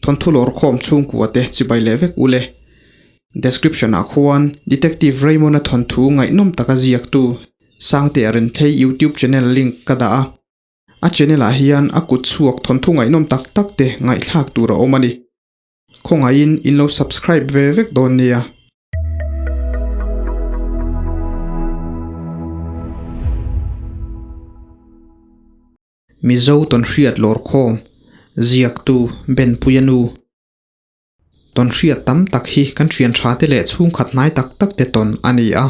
Thawnthu lawrkhawm chhungkua te chibai leh vek ule. Description ah khuan Detective Raymond-a thawnthu ngaihnawm taka ziaktu Sangtea Renthei YouTube channel link ka dah a. A channel ah hian a kut chhuak thawnthu ngaihnawm tak tak te ngaihthlak tur a awm a ni. Khawngaihin in lo subscribe ve vek dawn nia. Mizo tawnhriat lawrkhawm, ziaktu Benpuia nu. Tawnhriat tam tak hi kan thian tha te leh chhungkhat hnai tak tak te tawn a ni a.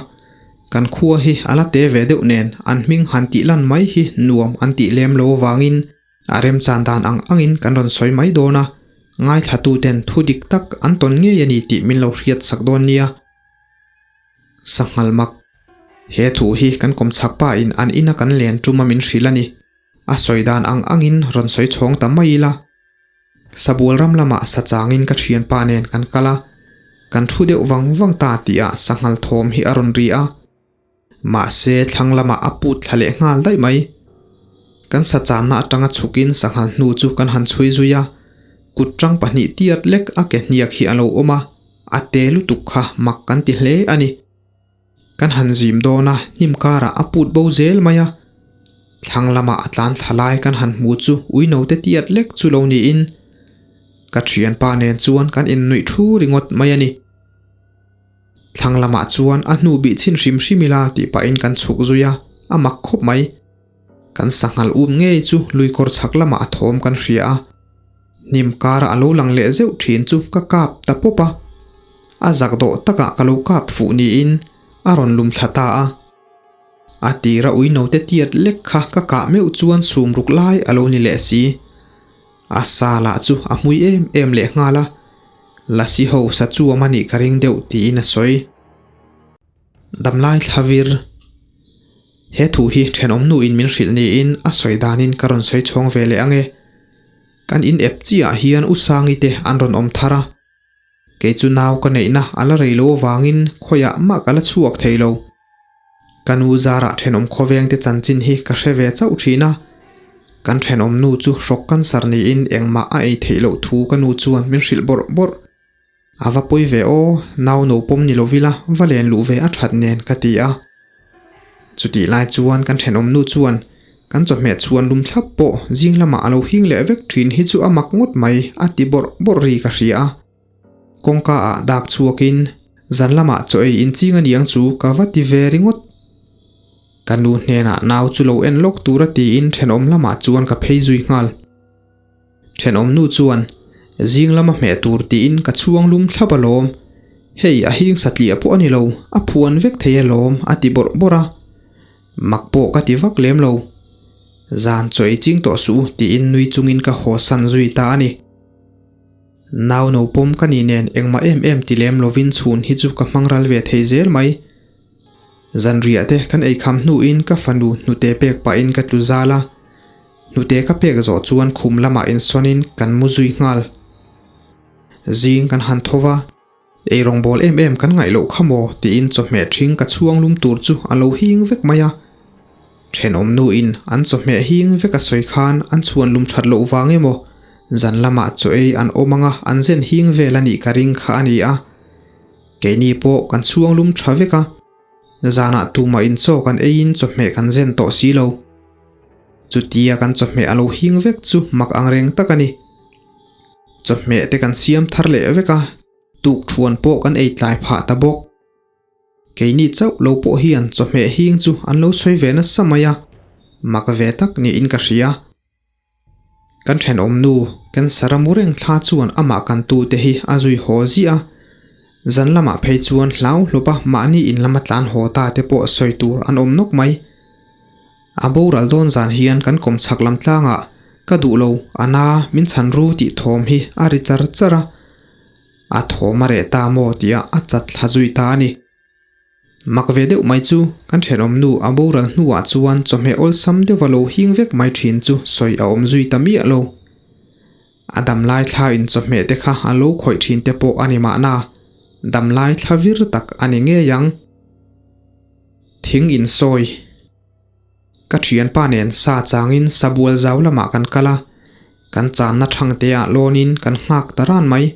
Kan khua hi a la te ve deuh nen an hming han tih lan mai hi nuam an tih lem lo avangin a remchan dan ang angin kan rawn sawi mai dawn a, ngaithlatuten thu dik tak an tawn ngei a ni tih min lo hriat sak dawn nia. Sanghal mak. He thu hi kan kawmchhak pa in an ina kan len tum a min hrilh a ni. A sawi dan ang angin rawn sawi chhawng ta mai ila. Sabual ram lamah sa changin ka thianpa nen kan kal a, kan thu deuh vang vang ta tihah sanghal thawm hi a rawn ri a. Mahse thlang lamah a put thla leh nghal daih mai. Kan sa channa atanga chhukin sanghal hnu chu kan han chhui zui a, kut tang pahnih tiat lek a ke hniak hi a lo awm a. A te lutuk kha mak kan ti hle a ni. Kan han zim dawn a, hnim karah a put bo zel mai a. Thlang lamah a tlan thla lai kan han hmu chu ui note tiat lek chu lo niin ka thianpa nen chuan kan innuih thu ringawt mai a ni. Thlang lamah chuan a hnu bih chhin hrim hrim ila tih pahin kan chhuk zui a, a mak khawp mai. Kan sanghal um ngei chu lui kawr chhak lamah a thawm kan hria a. Hnim kara a lo lang leh zeuh thin chu ka kap ta pawp a, a zak dawh takah ka lo kap fuh niin a rawn lum thla ta a. A tira ui note tiat lek kha ka kah meuh chuan sum ruk lai a lo ni leh si. A sa lah chu a hmui em em leh nghal a, Lasi ho sa chuam a nih ka ring deuh tiin a sawi. Damlai thlavir. He thu hi thenawm nuin min hrilh niin a sawi danin ka rawn sawi chhawng ve leh ang e. Kan in ep chiah hian U Sangi te an rawn awm thar a. Kei chu nau ka neihna a la rei lo avangin khawiah mah ka la chhuak thei lo. Ka nu zarah thenawm khawveng te chanchin hi ka hre ve chauh thin a. Kan thenawm nu chu hrawk cancer niin engmah a ei theih loh thu ka nu chuan min hrilh bawrh bawrh. A va pawi ve aw, nau no pawm ni lovila va len luh ve a that nen ka ti a. Chutih lai chuan kan thenawm nu chuan kan chawhmeh chhuan lum thlap pawh zing lamah a lo hing leh vek thin hi chu a mak ngawt mai a ti bawrh bawrh ri ka hria a. Kawngka ah dak chhuakin zan lamah chaw ei inching a niang chu ka va ti ve ringawt. Ka nu hnenah nau chu lo en lawk tur a tiin thenawm lamah chuan ka phei zui nghal. Thenawm nu chuan, Zing lama hmeh tur tiin ka chhuang lum thlap alawm. Hei a hing satliah pawh a ni lo, a phuan vek thei alawm a ti bawrh bawrh a. Mak pawh ka ti vak lem lo. Zan chaw ei ching tawh suh u tiin nui chungin ka haw san zui ta a ni. Nau no pawm ka ni nen engmah em em ti lem lovin chhun hi chu ka hmang ral ve thei zel mai. Zanriah te kan eikham hnuin ka fanu hnute pek pahin ka tlu zal a. Hnute ka pek zawh chuan khum lamah insawnin kan mu zui nghal. Zing kan han tho va, ei rawngbâwl em em kan ngaih loh kha maw tiin chawhmeh ṭhing ka chhuang lum tur chu a lo hing vek mai a. Ṭhenawm nuin an chawhmeh hing vek a sawi khan an chhuan lum ṭhat loh vang emaw zan lamah chaw ei an awm anga an zen hing vel a nih ka ring kha a ni a. Keini pawh kan chhuang lum ṭha vek a. Zanah tumah in chaw kan eiin chawhmeh kan zen tawh si lo. Chutia kan chawhmeh a lo hing vek chu mak ang reng tak a ni. Chawhmeh te kan siam thar leh vek a, tuk thuan pawh kan ei tlai phah ta bawk. Keini chauh lo pawh hian chawhmeh hing chu an lo sawi ve nasa mai a, mak ve tak niin ka hria. Kan thenawm nu cancer a mu reng thla chuan amah kan tute hi a zui haw ziah a, zan lamah phei chuan hlau hlawp a mahni in lama tlan haw ta te pawh sawi tur an awm nawk mai. A boral dawn zan hian kan kawm chhak lam tlangah ka duh lo a na min chhan ru tih thawm hi a ri char char a, a thawm a reh ta maw tih ah a chat thla zui ta a ni. Mak ve deuh mai chu kan thenawm nu a boral hnuah chuan chawhmeh awlsam deuha lo hing vek mai thin chu sawi a awm zui ta miah lo. A damlai thla in chawhmeh te kha a lo khawih thin te pawh a ni mahna, damlai thla vir tak a ni ngei ang. Thing in sawi. Ka thianpa nen sa changin sabual zau lamah kan kal a. Kan channa thangteah lawnin kan nghak ta ran mai.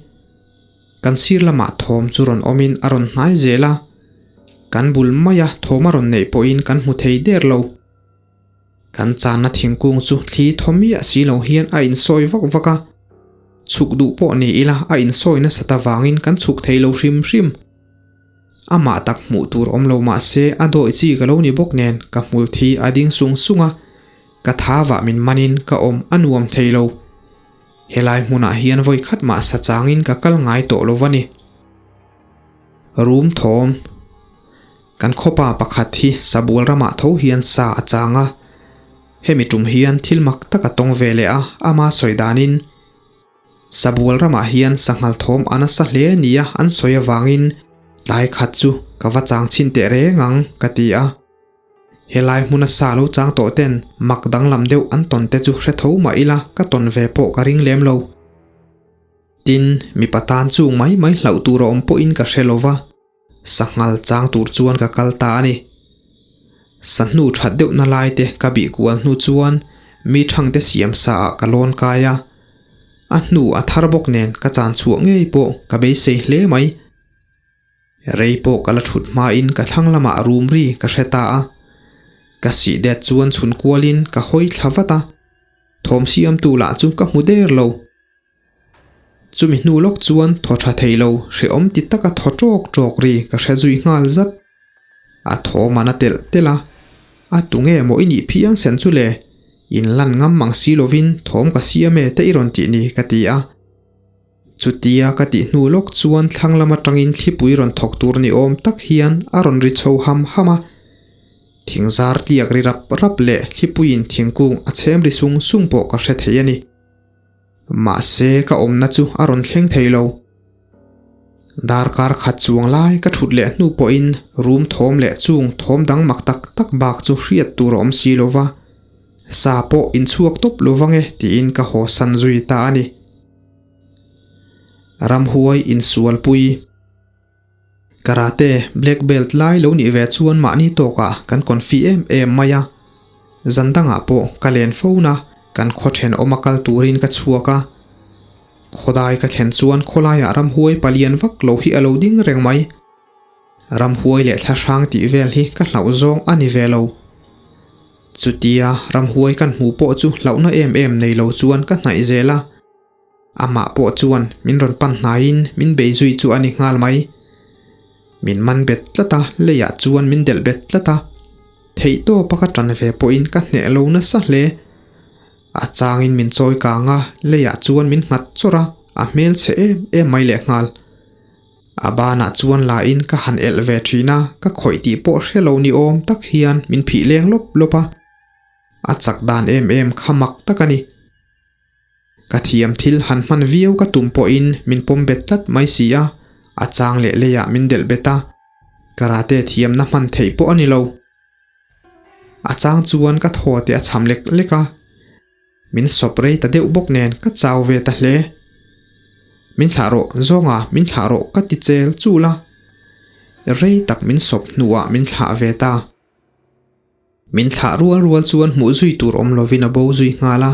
Kan sir lamah thawm chu rawn awmin a rawn hnai zel a, kan bul maia thawm a rawn neih pawhin kan hmu thei der lo. Kan channa thingkung chu thli thaw miah si lo hian a insawi vak vak a, chhuk duh pawh ni ila a insawi nasat avangin kan chhuk thei lo hrim hrim. Amah tak hmuh tur awm lo mah se a dawi chi ka lo ni bawk nen ka hmul thi a ding sung sung a, ka thavah min manin ka awm a nuam thei lo. Helai hmunah hian vawi khat mah sa changin ka kal ngai tawh lo va ni. Rum thawm. Kan khawpa pakhat hi Sabual ramah tho hian sa a chang a. Hemi tum hian thil mak tak a tawng ve leh a, ama sawi danin Sabual ramah hian sanghal thawm a nasa hle nia an sawi avangin tlai khat chu ka va chang chhin teh reng ang ka ti a. Helai hmuna sa lo chang tawh ten mak danglam deuh an tawn te chu hre tho mah ila ka tawn ve pawh ka ring lem lo. Tin, mipa tan chung mai mai hlauh tur a awm pawhin ka hre lo va, sanghal chang tur chuan ka kal ta a ni. Sahnu that deuhna lai te ka bih kual hnu chuan mi thangte siam sa ah ka lawn kai a, a hnu a thar bawk nen ka chan chhuah ngei pawh ka beisei hle mai. Rei pawh ka la thut hmain ka thlang lamah rum ri ka hre ta a, ka sih det chuan chhun kualin ka hawi thla vat a, thawm siamtu lah chu ka hmu der lo. Chumi hnu lawk chuan thaw tha thei lo hrehawm ti taka thaw tawk tawk ri ka hre zui nghal zat. A thawm an a telh telh a, a tunge maw i nih phiang sen chu le, in lan ngam mang si lovin thawm ka siam e te i rawn tih ni ka ti a. Chutia ka tih hnu lawk chuan thlang lam atangin thlipui rawn thawk tur ni awm tak hian a rawn ri chho ham ham a. Thing zar tliak ri rap rap leh thlipuiin thingkung a chhem ri sung sung pawh ka hre thei a ni. Mahse ka awmna chu a rawn thleng thei lo. Darkar khat chuang lai ka thut leh hnu pawhin room thawm leh chung thawm dang mak tak tak bak chu hriat tur a awm si lo va, sa pawh inchhuak tawp lo vang e tiin ka haw san zui ta a ni. Ramhuai insualpui. Karate black belt lai lo nih ve chuan mahni tawkah kan confi em em mai a. Zan dangah pawh ka len fo na kan khaw thenawm a kal turin ka chhuak a. Khawdai ka thlen chuan khawlaiah ramhuai palian vak lo hi a lo ding reng mai. Ramhuai leh thlahrang tih vel hi ka hlauh zawng a ni ve lo. Chutia ramhuai kan hmuh pawh chu hlauhna em em nei lo chuan ka hnaih zel a. Amah pawh chuan min rawn pan hnaiin min bei zui chu a ni nghal mai. Min man bet tlat a, leiah chuan min delh bet tlat a. Theihtawpa ka ṭan ve pawhin ka hneh lo nasa hle. A changin min chawi kang a, leiah chuan min nghat chawrh a, a hmel chhe em em mai lehnghal. A banah chuan lain ka han elh ve thin a, ka khawih tih pawh hre lo ni awm tak hian min phih leng lawp lawp a. A chak dan em em kha mak tak a ni. Ka thiam thil han hman viau ka tum pawhin min pawm bet tlat mai si a, a chang leh leiah min delh bet a. Karate thiamna hman theih pawh a ni lo. A chang chuan ka thaw te a cham lek lek a. Min sawp rei ta deuh bawk nen ka chau ve ta hle. Min thlah rawh zawnga min thlah rawh ka ti chel chul a. Rei tak min sawp hnuah min thlah ve ta. Min thlah rual rual chuan hmuh zui tur awm lovin a bo zui nghal a.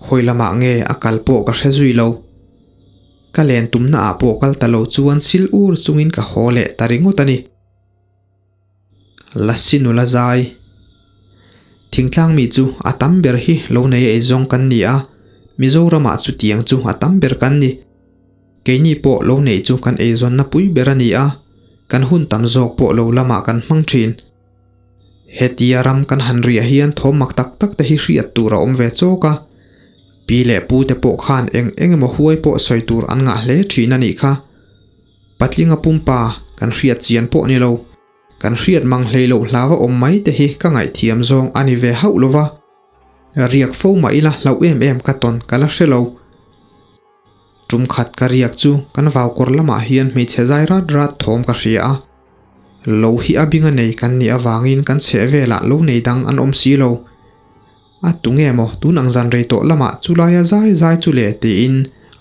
Khawi lamah nge a kal pawh ka hre zui lo. Ka len tumna ah pawh kal ta lo chuan sil ur chungin ka haw leh ta ringawt a ni. Lassi nula zai. Thingtlang mi chu a tam ber hi lo nei ei zawng kan ni a, Mizoramah chutiang chu a tam ber kan ni. Keini pawh lo neih chu kan eizawnna pui ber a ni a, kan hun tam zawk pawh lo lamah kan hmang thin. Hetia ram kan han riah hian thawm mak tak tak te hi hriat tur a awm ve chawk a, pi leh pu te pawh khan eng eng emaw huai pawh sawi tur an ngah hle thin a nih kha. Patlinga pumpa kan hriat chian pawh ni lo, kan hriat mang hlei loh hlau a awm mai te hi ka ngaihthiam zawng a ni ve hauh lo va. Riak fo mah ila hlauh em em ka tawn ka la hre lo. Tum khat ka riak chu kan vaukawr lamah hian hmeichhe zai rat rat thawm ka hria a. Lo hi a binga nei kan nih avangin kan chheh velah lo nei dang an awm si lo. A tunge maw tun ang zan rei tawh lamah chulaia zai zai chu le tiin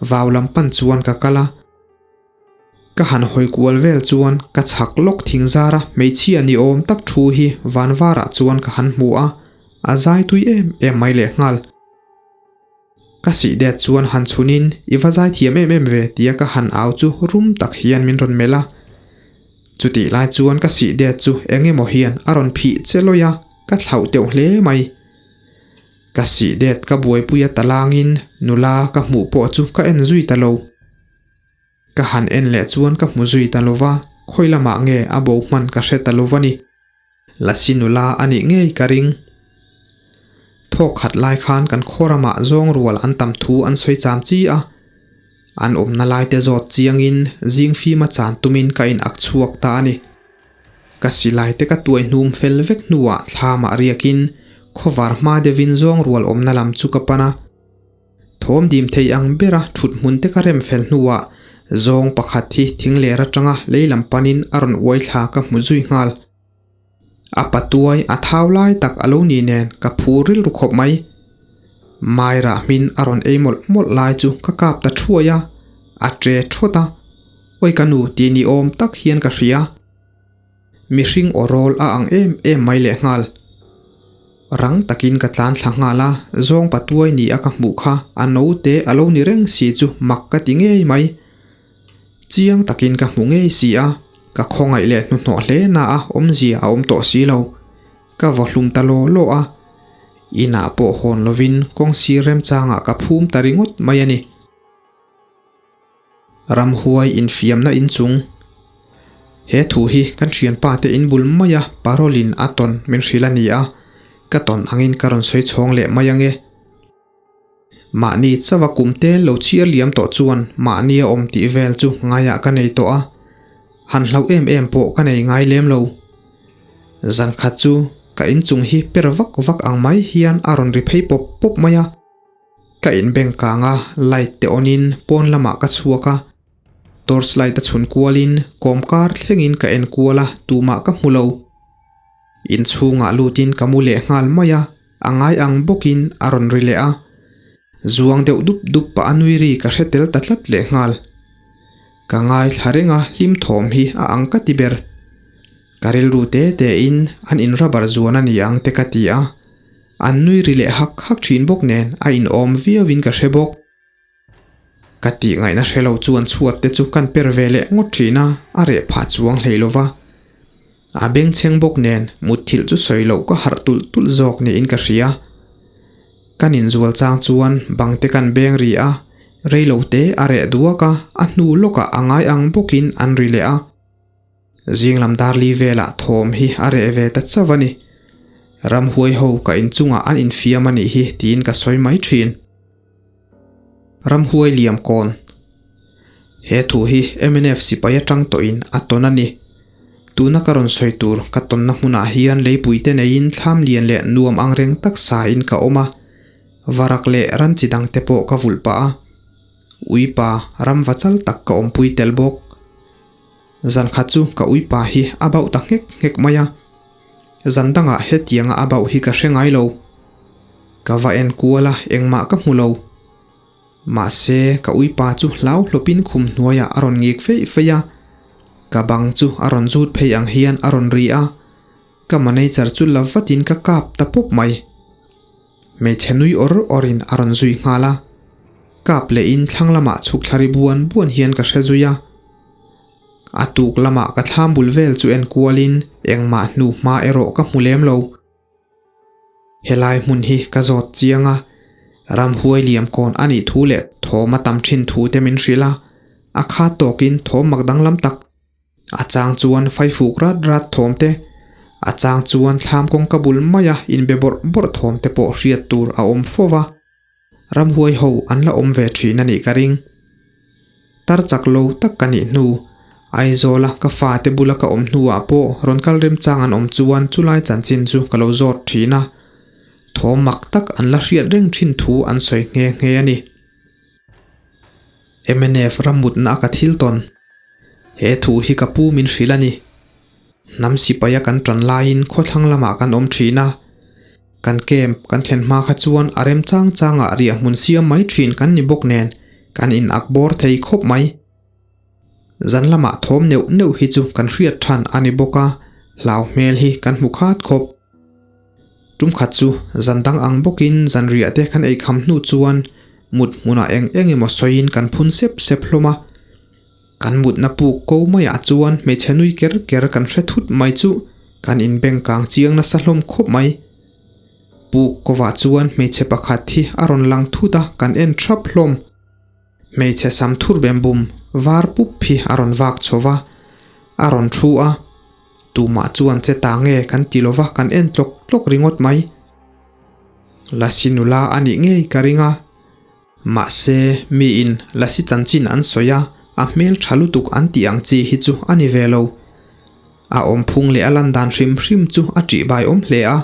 vau lam pan chuan ka kal a. Ka han hawi kual vel chuan ka chhak lawk thing zara hmeichhia ni awm tak thu hi van varah chuan ka han hmu a, a zai tui em em mai leh nghal. Ka sih det chuan han chhunin i va zai thiam em em ve tia ka han au chu rum tak hian min rawn melh a. Chutih lai chuan ka sih det chu eng emaw hian a rawn phih che lawih a, ka thlauh teuh hle mai. Ka sih det ka buaipui a talangin nula ka hmuh pawh chu ka en zui ta lo. Ka han en leh chuan ka hmu zui ta lova, khawi lamah nge a bo hman ka hre ta lova ni. Lasi nula a nih ngei ka ring. Thawk khat lai khan kan khaw ramah zawng rual an tam thu an sawi cham chi a. An awmna lai te zawt chiangin zing fima chan tumin ka in ak chhuak ta a ni. Ka silai te ka tuai hnum fel vek hnuah thlamah riakin khawvar hma deuhin zawng rual awmna lam chu ka pan a. Thawm dim thei ang bera thut hmun te ka rem fel hnuah zawng pakhat hi thing ler atanga lei lam panin a rawn uai thla ka hmu zui nghal. A patuai a thau lai tak a lo ni nen ka phur rilru khawp mai. Mai rah hmin a rawn ei mawlh mawlh lai chu ka kap ta thuai a, a tre thawt a, Awi ka nu ti ni awm tak hian ka hria. Mihring aw rawl a ang em em mai lehnghal. Rang takin ka tlan thla nghal a, zawng patuai ni a ka hmuh kha a note a lo ni reng si chu mak ka ti ngei mai. Chiang takin ka hmu ngei si a, ka khawngaih leh hnuhnawh hle na a awmzia a awm tawh si lo. Ka vaw hlum ta law law a, inah pawh hawn lovin kawng sir remchangah ka phum ta ringawt mai a ni. Ramhuai infiamna inchung. He thu hi kan thianpa te inbul maia parole in a tawn min hrilh a ni a, ka tawn angin ka rawn sawi chhawng leh mai ange. Mahni chauha kum te lo chhiar liam tawh chuan mahni a awm tih vel chu ngaiah ka nei tawh a, han hlauh em em pawh ka nei ngai lem lo. Zan khat chu ka inchung hi per vak vak ang mai hian a rawn ri phei pawp pawp mai a. Ka inbeng kang a, light te on in pawn lamah ka chhuak a, torch light a chhun kual in kawmkar thleng in ka en kual a, tumah ka hmu lo. Inchhungah lut in ka mu leh nghal mai a, a ngai ang bawk in a rawn ri leh a. Zuang deuh dup dup pah a nui ri ka hre tel ta tlat leh nghal. Ka ngaithla reng a, hlim thawm hi a ang ka ti ber. Ka rilru te te in an in rubber zuan a ni ang te ka ti a. An nui ri leh hak hak thin bawk nen a inawm viau in ka hre bawk. Ka tih ngaihna hre lo chuan chhuat te chu kan per ve leh ngawt thin a, a reh phah chuang hlei lo va. A bengchheng bawk nen mutthilh chu sawi loh ka harh tulh tulh zawk niin ka hria. Kan inzual chang chuan bang te kan beng ri a, rei lo te a reh duak a, a hnu lawkah a ngai ang bawkin an ri leh a. Zing lam darli velah thawm hi a reh ve ta chauh a ni. Ramhuai ho ka inchungah an infiam a nih hi tiin ka sawi mai thin. Ramhuai liam kawn. He thu hi mnf sipai atang tawhin a tawn a ni. Tuna ka rawn sawi tur ka tawnna hmunah hian leipuite neiin thlam lian leh nuam angreng tak sain ka awm a. Varak leh ran chi dangte pawh ka vulh pah a. Uipa ramva chal tak ka awmpui tel bawk. Zan khat chu ka uipa hi a bauh ta nghek nghek mai a, zan dangah hetianga a bauh hi ka hre ngai lo. Ka va en kual a, engmah ka hmu lo. Mahse, ka uipa chu hlau hlawpin khum hnuaiah a rawn ngik feih feih a, ka bang chu a rawn zut phei ang hian a rawn ri a, ka manager chu la vatin ka kap ta pawp mai. Hmeichhe nui awr awrin a rawn zui nghal a, kap lehin thlang lamah chhuk thla ri buan buan hian ka hre zui a. A tuk lamah ka thlam bul vel chu en kualin engmah hnu hma erawh ka hmu lem lo. Helai hmun hi ka zawt chiang a, ramhuai liam kawn a nih thu leh thawm a tam thin thu te min hrilh a, a khat tawkin thawm mak danglam tak A chang chuan faifuk rat rat thawm te, a chang chuan thlam kawngka bul maia inbe bawrh bawrh thawm te pawh hriat tur a awm fo va. Ramhuai ho an la awm ve thin a nih ka ring. Tar chak lo tak ka nih hnu, Aizawla ka fate bula ka awm hnuah pawh rawn kal remchang an awm chuan chulai chanchin chu ka lo zawt thin a. Thawm mak tak an la hriat reng thin thu an sawi nghe nghe a ni. Mnf rammutna a ka thil tawn. He thu hi ka pu min hrilh a ni. Hnam sipaia kan tan laiin khawthlang lamah kan awm thin a. Kan camp kan thlen hma kha chuan a rem chang changah riah hmun siam mai thin kan ni bawk nen kan in ak bawr thei khawp mai. Zan lamah thawm neuh neuh hi chu kan hriat than a ni bawk a, hlau hmel hi kan hmu khat khawp. Tum khat chu zan dang ang bawkin zanriah te kan eikham hnu chuan Mut hmunah eng eng emaw sawiin kan phun sep sep hlawm a. Kan mutna puk ko maiah chuan hmeichhe nui ker ker kan hre thut mai chu kan inbeng kang chiang nasa hlawm khawp mai. Puk kovah chuan hmeichhe pakhat hi a rawn lang thut a, kan en thap hlawm. Hmeichhe sam thur bem bum var pup hi a rawn vak chho va, a rawn thu a. Tumah chuan che ta nge kan ti lova kan en tlawk tlawk ringawt mai. Lasi nula a nih ngei ka ring a. Mahse, miin Lasi chanchin an sawi a, a hmel tha lutuk an tih ang chi hi chu a ni ve lo. A awmphung leh a lan dan hrim hrim chu a ṭihbai awm hle a.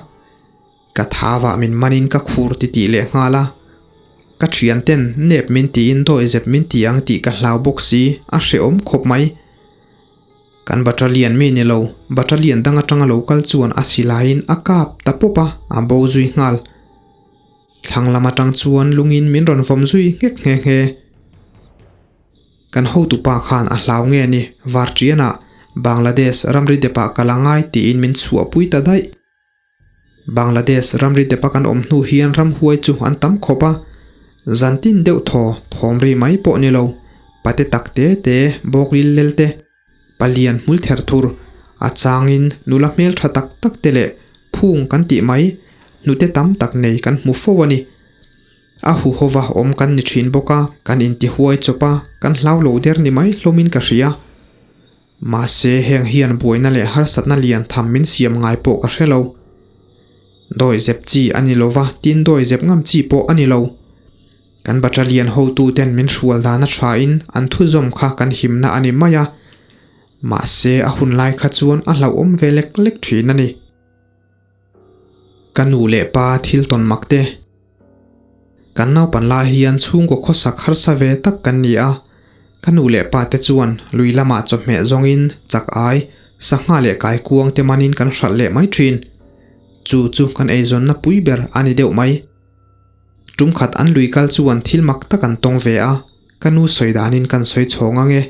Ka thavah min manin ka khur ti tih leh nghal a. Ka thian ten nep min tiin dawihzep min ti ang tih ka hlau bawk si, a hrehawm khawp mai. Kan battalion mi ni lo, battalion dang atanga lo kal chuan a silaiin a kap ta pawp a, a bo zui nghal. Thlang lam atang chuan lungin min rawn vawm zui nghek nghe nghe. Kan hotupa khan a hlau nge ni, Varṭianah Bangladesh ramri depah ka la ngai tiin min chhuahpui ta daih. Bangladesh ramri depa kan awm hnu hian ramhuai chu an tam khawp a, zan tin deuh thaw thawm ri mai pawh ni lo, pate tak te te, bawk lil lel te, palian hmul ther thur, a changin nula hmel tha tak tak te leh phung kan tih mai hnute tam tak nei kan hmu fo a ni. A huhova awm kan ni thin bawk a, kan intihuai chawp a, kan hlau lo der ni mai hlawmin ka hria. Mahse, heng hian buaina leh harsatna lian tham min siam ngai pawh ka hre lo. Dawihzep chi a ni lo va, tin dawihzep ngam chi pawh a ni lo. Kan battalion hotuten min hrual dan a thain an thuzawm kha kan himna a ni mai a. Mahse, a hun lai kha chuan a hlauhawm ve lek lek thin a ni. Ka nu leh pa thil tawn mak te. Kan naupan lai hian chhungkaw khawsak harsa ve tak kan ni a, ka nu leh pa te chuan lui lamah chawhmeh zawngin chak ai, sangha leh kaikuang te manin kan hralh leh mai thin. Chu chu kan eizawnna pui ber a ni deuh mai. Tum khat an lui kal chuan thil mak tak an tawng ve a, ka nu sawi danin kan sawi chhawng ang e.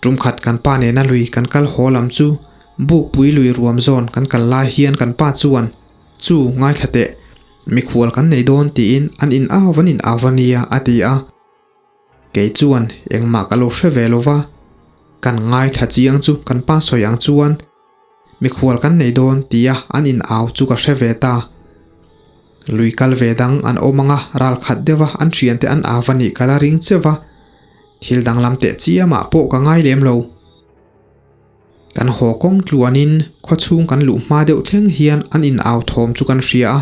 Tum khat kan pa nena lui kan kal haw lam chu Bukpui lui ruam zawn kan kal lai hian kan pa chuan, Chu, ngaithla teh, mikhual kan nei dawn tiin an in au an in au a nia a ti a. Kei chuan engmah ka lo hre ve lo va, kan ngaithla chiang chu kan pa sawi ang chuan mikhual kan nei dawn tia an in au chu ka hre ve ta. Lui kal ve dang an awm anga ral khat deuha an thiante an au a nih ka la ring cheuh va. Thil danglam teh chiamah pawh ka ngai lem lo. Kan haw kawng tluanin khawchhung kan luh hma deuh thleng hian an in au thawm chu kan hria a.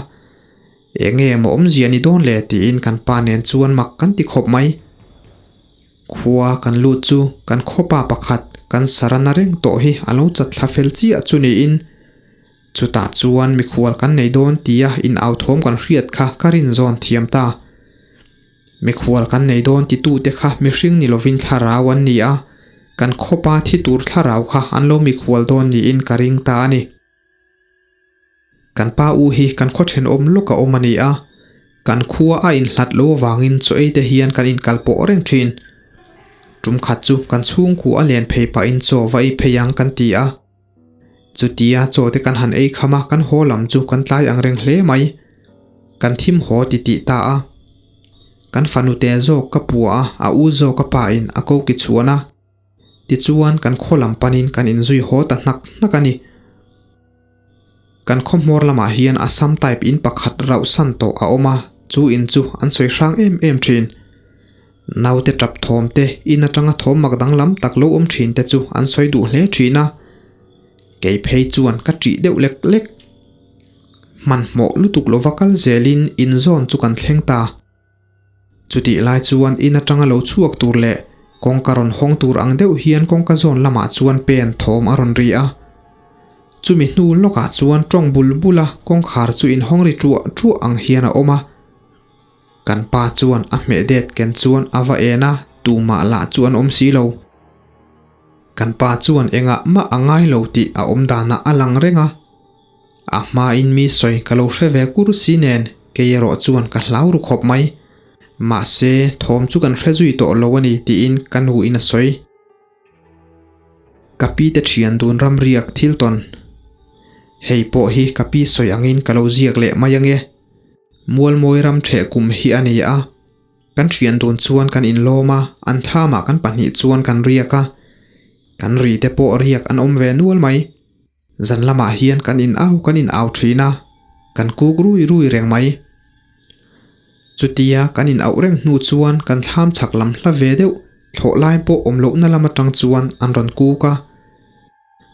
Enge maw awmzia ni dawn le tiin kan pa nen chuan mak kan ti khawp mai. Khua kan lut chu kan khawpa pakhat kan sarana reng tawh hi a lo chat thla fel chiah chu niin chutah chuan mikhual kan nei dawn tia in au thawm kan hriat kha ka rin zawn thiam ta. Mikhual kan nei dawn titute kha mihring ni lovin thlarau an ni a, kan khawpa thi tur thlarau kha an lo mikhual dawn niin ka ring ta a ni. Kan pa u hi kan khaw thenawm lawk a awm a ni a, kan khua a inhlat lo avangin chaw ei te hian kan inkal pawh reng thin. Tum khat chu kan chhungkua a len phei pahin chaw va ei phei ang kan ti a. Chutia chaw te kan han ei kham a, kan haw lam chu kan tlai ang reng hle mai. Kan thim haw ti tih ta a. Kan fanu te zawk ka pua a, a u zawk a pa in a ko ki chhuan a. Tichuan kan khaw lam panin kan inzui haw ta hnak hnak a ni. Kan khaw hmawr lamah hian Assam type in pakhat rauh san tawh a awm a, chu in chu an sawi hrang em em thin. Naute tap thawm te, in atanga thawm mak danglam tak lo awm thin te chu an sawi duh hle thin a. Kei phei chuan ka ṭih deuh lek lek. Hmanhmawh lutuk lova kal zelin in zawn chu kan thleng ta. Chutih lai chuan in atanga lo chhuak tur leh kawngka rawn hawng tur ang deuh hian kawngka zawn lamah chuan pen thawm a rawn ri a. Chumi hnu lawkah chuan tawng bul bula kawngkhar chu inhawng ri ṭuah ṭuah ang hian a awm a. Kan pa chuan a hmeh det ken chuan a va en a, tumah lah chu an awm si lo. Kan pa chuan engah mah a ngai lo tih a awm danah a lang reng a. A hmain mi sawi ka lo hre ve kur si nen kei erawh chuan ka hlau ru khawp mai. Mahse, thawm chu kan hre zui tawh lo a ni tiin ka nuin a sawi. Ka pi te thian dun ramriak thil tawn. Hei pawh hi ka pi sawi angin ka lo ziak leh mai ange. Mualmawi ram theh kum hi a ni a. Kan thian dun chuan kan inlawm a, an thlamah kan pahnih chuan kan riak a. Kan ri te pawh riak an awm ve nual mai. Zan lamah hian kan in au kan in au thin a, kan kuk rui rui reng mai. Chutia kan in auh reng hnu chuan kan thlam chhak lam hla ve deuh thlawh lai pawh awm lohna lam atang chuan an rawn kuk a.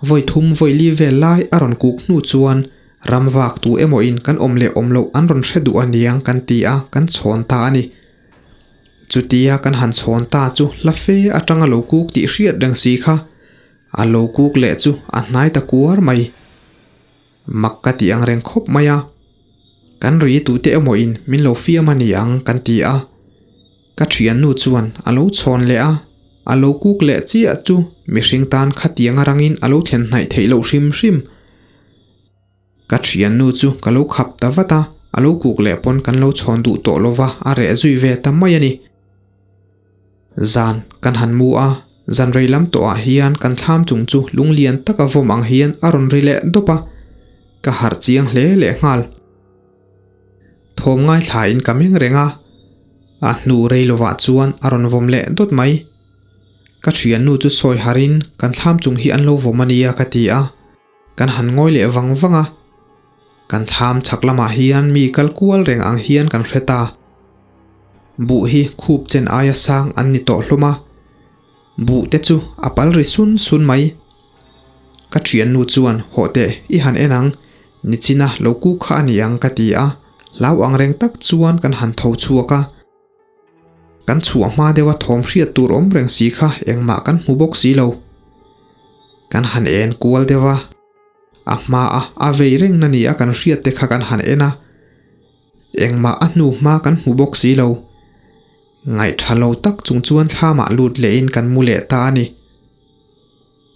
Vawi thum vawi li vel lai a rawn kuk hnu chuan ram vak tu emaw in kan awm leh awm loh an rawn hre duh aniang kan ti a, kan chhawn ta a ni. Chutia kan han chhawn ta chu hla fe atanga lo kuk tih hriat reng si kha A lo kuk leh chu a hnai ta kuar mai. Mak ka ti ang reng khawp mai a. Kan ri tute emaw in min lo fiam a ni ang kan ti a. Ka thiannu chuan a lo chhawn leh a, a lo kuk leh chiah chu mihring tan khatiang a rangin a lo thlen hnaih theih loh hrim hrim. Ka thiannu chu ka lo khap ta vat a, a lo kuk leh pawn kan lo chhawn duh tawh lo va, a reh zui ve ta mai a ni. Zan kan han mu a, zan rei lam tawhah hian kan thlam chung chu lunglian taka vawm ang hian a rawn ri leh dawp a, ka harh chiang hle leh nghal. Thawm ngaithlain ka meng reng a, a hnu rei lovah chuan a rawn vawm leh dawt mai. Ka thiannu chu sawi harin kan thlam chung hi an lo vawm a nia ka ti a. Kan han ngawi leh vang vang a, kan thlam chhak lamah hian mi kal kual reng ang hian kan hre ta. Buh hi khup chen aia sang an ni tawh hlawm a, buh te chu a pal ri sun sun mai. Ka thiannu chuan hawh teh i han en ang, nichina lo kuk kha a ni ang ka ti a, hlau ang reng tak chuan kan han tho chhuak a. Kan chhuah hma deuha thawm hriat tur awm reng si kha engmah kan hmu bawk si lo. Kan han en kual deuh a, a hmaa a vei reng na nia kan hriat te kha kan han en a, engmah a hnu hma kan hmu bawk si lo. Ngaihtha lo tak chung chuan thlamah lut lehin kan mu leh ta a ni.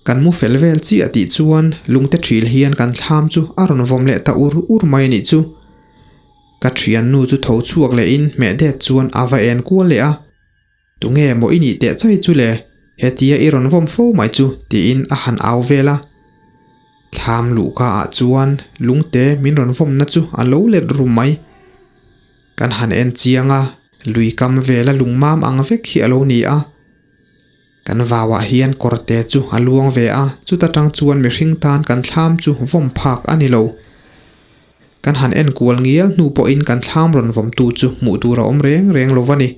Kan mu fel vel chiah tih chuan lungte thil hian kan thlam chu a rawn vawm leh ta ur ur mai a nih chu. Ka thiannu chu tho chhuak lehin hmeh det chuan a va en kual leh a, Tunge maw i nih teh chai chu le, hetia i rawn vawm fo mai chu tiin a han au vel a. Thlam luhka ah chuan lungte min rawn vawmna chu a lo let rum mai. Kan han en chiang a, lui kam vela lungmam ang vek hi a lo ni a. Kan vauah hian kawrte chu a luang ve a, chuta tang chuan mihring tan kan thlam chu vawm phak a ni lo. Kan han en kual ngial hnu pawhin kan thlam rawn vawmtu chu hmuh tur a awm reng reng lo va ni.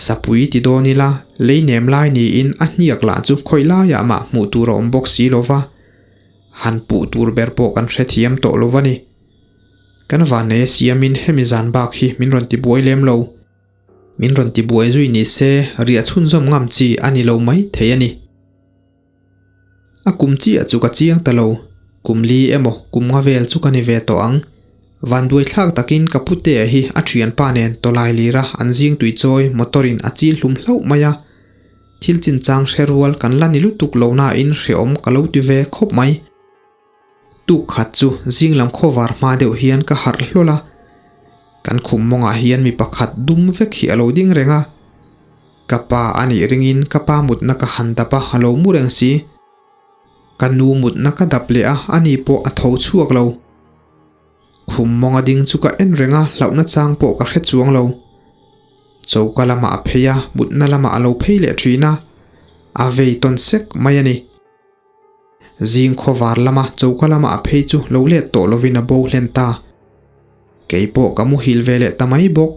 Sapui ti dawn ila, lei nem lai niin a hniak lah chu khawi laiah mah hmuh tur a awm bawk si lo va, han puh tur ber pawh kan hrethiam tawh lo va ni. Kan vannei a siamin hemi zan bak hi min rawn tibuai lem lo. Min rawn ti buai zui ni se riah chhunzawm ngam chi a ni lo mai thei a ni. A kum chiah chu ka chiang ta lo, kum li emaw kum nga vel chu ka ni ve tawh ang. Vanduai thlak takin ka putea hi a thianpa nen tawlai lira an zing tui chawi motor in a chil hlum hlauh mai a. Thil chinchang hre rual kan la ni lutuk lo nain hreawm ka lo ti ve khawp mai. Tuk khat chu zing lam khawvar hma deuh hian ka harh hlawl a, kan khum mawngah hian mi pakhat dum vek hi a lo ding reng a. Ka pa a nih ringin ka pa mutna ka han dap a, a lo mu reng si. Ka nu mutna ka dap leh a, ani pawh a tho chhuak lo. Khum mawnga ding chu ka en reng a, hlauhna chang pawh ka hre chuang lo. Choka lamah a phei a, mutna lamah a lo phei leh thin a, a vei tawn sek mai a ni. Zing khawvar lama choka lama a phei chu lo let tawh lovin a bo hlen ta. Kei pawh ka muhil ve leh ta mai bawk.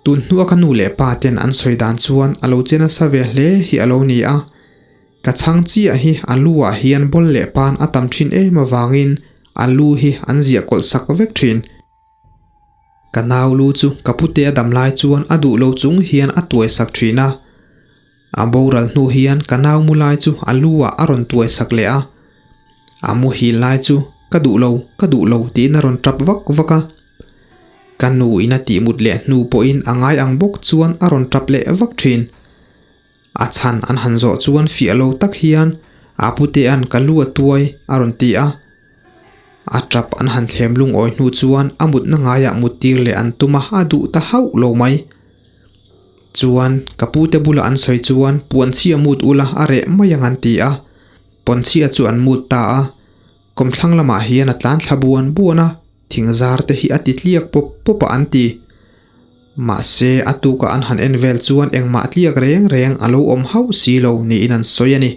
Tun hnua ka nu leh pa ten an sawi dan chuan a lo che nasa ve hle hi a lo ni a. Ka chhang chiah hi a lu ah hian bawl leh pan a tam thin em avangin a lu hi an ziah kawlh sak vek thin. Ka nau lu chu ka pute a dam lai chuan a duh lo chung hian a tuai sak thin a. A boral hnu hian ka nau mu lai chu a lu ah a rawn tuai sak leh a. A muhil lai chu ka duh lo, ka duh lo tiin a rawn tap vak vak a. Ka nu in a tih mut leh hnu pawhin a ngai ang bawk chuan a rawn tap leh vak thin. A chhan an han zawh chuan fiah lo tak hian a putea'n ka lu a tuai a rawn ti a. A tap an han thlem lungawi hnu chuan a mutna ngaiah mut tir leh an tum a, a duh ta hauh lo mai. Chuan ka pute bula an sawi chuan puanchhia mut ula a reh mai ang an ti a, pawnchhia chu an mut ta a. Kawmthlang lamah hian a tlan thla buan buan a, thingzar te hi a ti tliak pawp pawp a an ti. Mahse, a tuka an han en vel chuan engmah tliak reng reng a lo awm hauh si lo niin an sawi a ni.